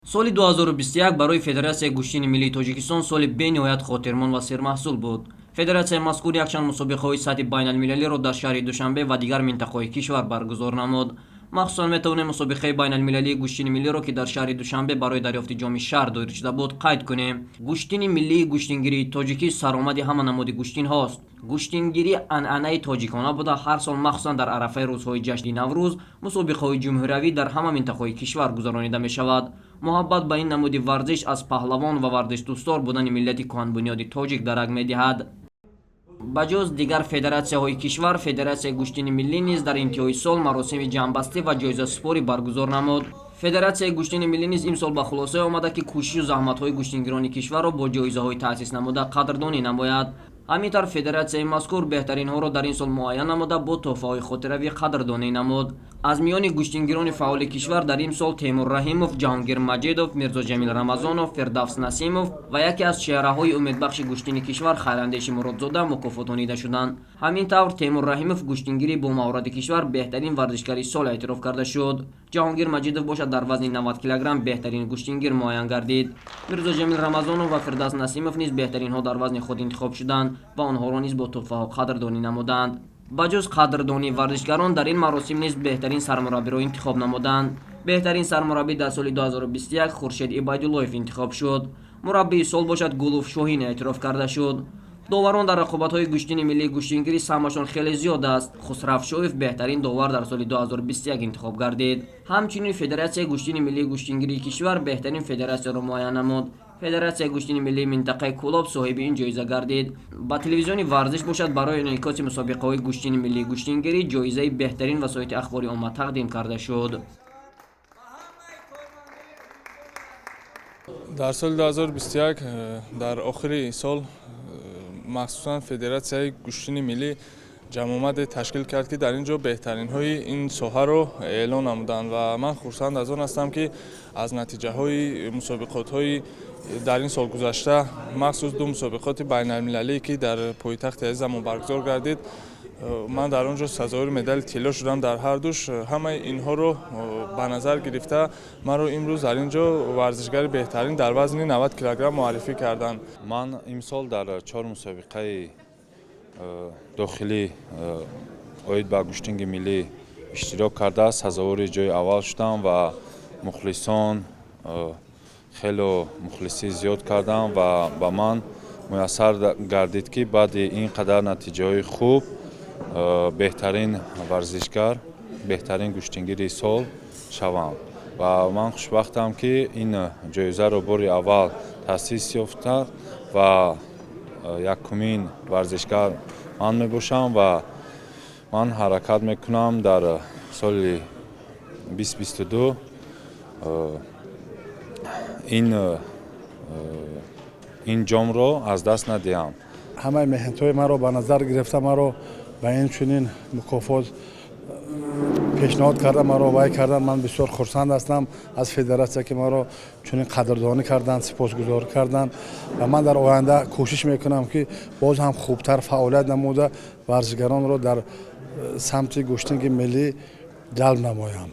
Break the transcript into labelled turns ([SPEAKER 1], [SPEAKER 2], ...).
[SPEAKER 1] Соли 2021 барои Федератсияи гӯштини миллии Тоҷикистон соли бениҳоят хотирмон ва сермаҳсул буд. Федератсияи мазкур якчанд мусобиқаҳои сатҳи байналмилалиро дар шаҳри Душанбе ва дигар минтақаҳои кишвар баргузор намуд. Махсусан метавонем мусобиқаи байналмилалии гӯштини миллиро, ки дар шаҳри Душанбе барои дарёфти ҷоми шаҳр доир шуда буд, қайд кунем. Гӯштини миллии гӯштингирии тоҷикӣ саромади ҳама намуди гӯштинҳост. Гӯштингирӣ анъанаи тоҷикона буда, ҳар сол, махсусан дар арафаи рӯзҳои ҷашни Наврӯз, мусобиқаҳои ҷумҳуриявӣ дар ҳама минтақаҳои кишвар гузаронида мешавад. Муҳаббат ба ин намуди варзиш аз паҳлавон ва варзишдӯстдор будани миллати кӯҳанбунёди тоҷик дарак медиҳад. Ба ҷуз дигар федератсияҳои кишвар, Федератсияи гӯштини миллӣ низ дар интиҳои сол маросими ҷамъбастӣ ва ҷоизасупорӣ баргузор намуд. Федератсияи гӯштини миллӣ низ имсол ба хулосае омада, ки кӯшишу заҳматҳои гӯштингирони кишварро бо ҷоизаҳои таъсис намуда қадрдонӣ намояд. Ҳамин тавр, федератсияи мазкур беҳтаринҳоро дар ин сол муайян намуда, бо тӯҳфаҳои хотиравӣ қадрдонӣ намуд. Аз миёни гӯштингирони фаъоли кишвар дар ин сол Темур Раҳимов, Ҷаҳонгир Маҷидов, Мирзоҷамил Рамазонов, Фирдавс Насимов ва яке аз чеҳраҳои умедбахши гӯштини кишвар Хайрандеши Муродзода мукофотонида шуданд. Ҳамин тавр, Темур Раҳимов, гӯштингири бомаҳорати кишвар, беҳтарин варзишгари сол эътироф карда шуд. Ҷаҳонгир Маҷидов бошад, дар вазни 90 килограмм беҳтарин гӯштингир муайян гардид. Мирзоҷамил Рамазонов ва Фирдавс Насимов низ беҳтаринҳо дар вазни худ интихоб шуданд ва онҳоро низ бо тӯҳфаҳо қадрдонӣ намуданд. Ба ҷуз қадрдонии варзишгарон, дар ин маросим низ беҳтарин сармураббиро интихоб намуданд. Беҳтарин сармураббӣ дар соли 2021 Хуршед Ибайдуллоев интихоб шуд. Мураббии сол бошад, Гулов Шоҳин эътироф карда шуд. Доварон дар рақобатҳои гӯштини миллии гӯштингирӣ саҳмашон хеле зиёд аст. Хусрав Шоев беҳтарин довар дар соли 2021 интихоб гардид. Ҳамчунин Федератсияи гӯштини миллии гӯштингирии кишвар беҳтарин федератсияро муайян намуд. Федератсияи гӯштини миллии минтақаи Кӯлоб соҳиби ин ҷоиза гардид. Ба телевизиони Варзиш бошад, барои инъикоси мусобиқаҳои гӯштини миллии гӯштингирӣ ҷоизаи беҳтарин васоити ахбори омма тақдим карда шуд.
[SPEAKER 2] Дар соли 2021, дар охири сол, махсусан Федератсияи гӯштини миллӣ ҷамъомаде ташкил кард, ки дар ин ҷо беҳтаринҳои ин соҳаро эълон намуданд, ва ман хурсанд аз он ҳастам, ки аз натиҷаҳои мусобиқотҳои дар ин сол гузашта, махсус ду мусобиқоти байналмилалие, ки дар пойтахти азизамон баргузор гардид, ман дар он ҷо сазовори медали тилло шудам дар ҳардуш. Ҳамаи инҳоро ба назар гирифта, маро имрӯз дар ин ҷо варзишгари беҳтарин дар вазни 90 килограмм муаррифӣ карданд.
[SPEAKER 3] Ман имсол дар чор мусобиқаи дохилӣ оид ба гӯштинги миллӣ иштирок карда, сазовори ҷои аввал шудам ва мухлисон хело мухлисӣ зиёд кардам ва ба ман муяссар гардид, ки баъди ин қадар натиҷаҳои хуб беҳтарин варзишгар, беҳтарин гӯштингири сол шавам. Ва ман хушбахтам, ки ин ҷоизаро бори аввал таъсис ёфта ва якумин варзишгар ман мебошам ва ман ҳаракат мекунам дар соли 2022 ин ҷомро аз даст надиҳам.
[SPEAKER 4] Ҳамаи меҳнатҳои маро ба назар гирифта, маро ба ин чунин мукофот пешниҳод карда, маро вай кардан, ман бисёр хурсанд ҳастам аз федератсия, ки маро чунин қадрдонӣ карданд, сипосгузорӣ карданд, ва ман дар оянда кӯшиш мекунам, ки боз ҳам хубтар фаъолият намуда, варзишгаронро дар самти гӯштинги миллӣ ҷалб намоям.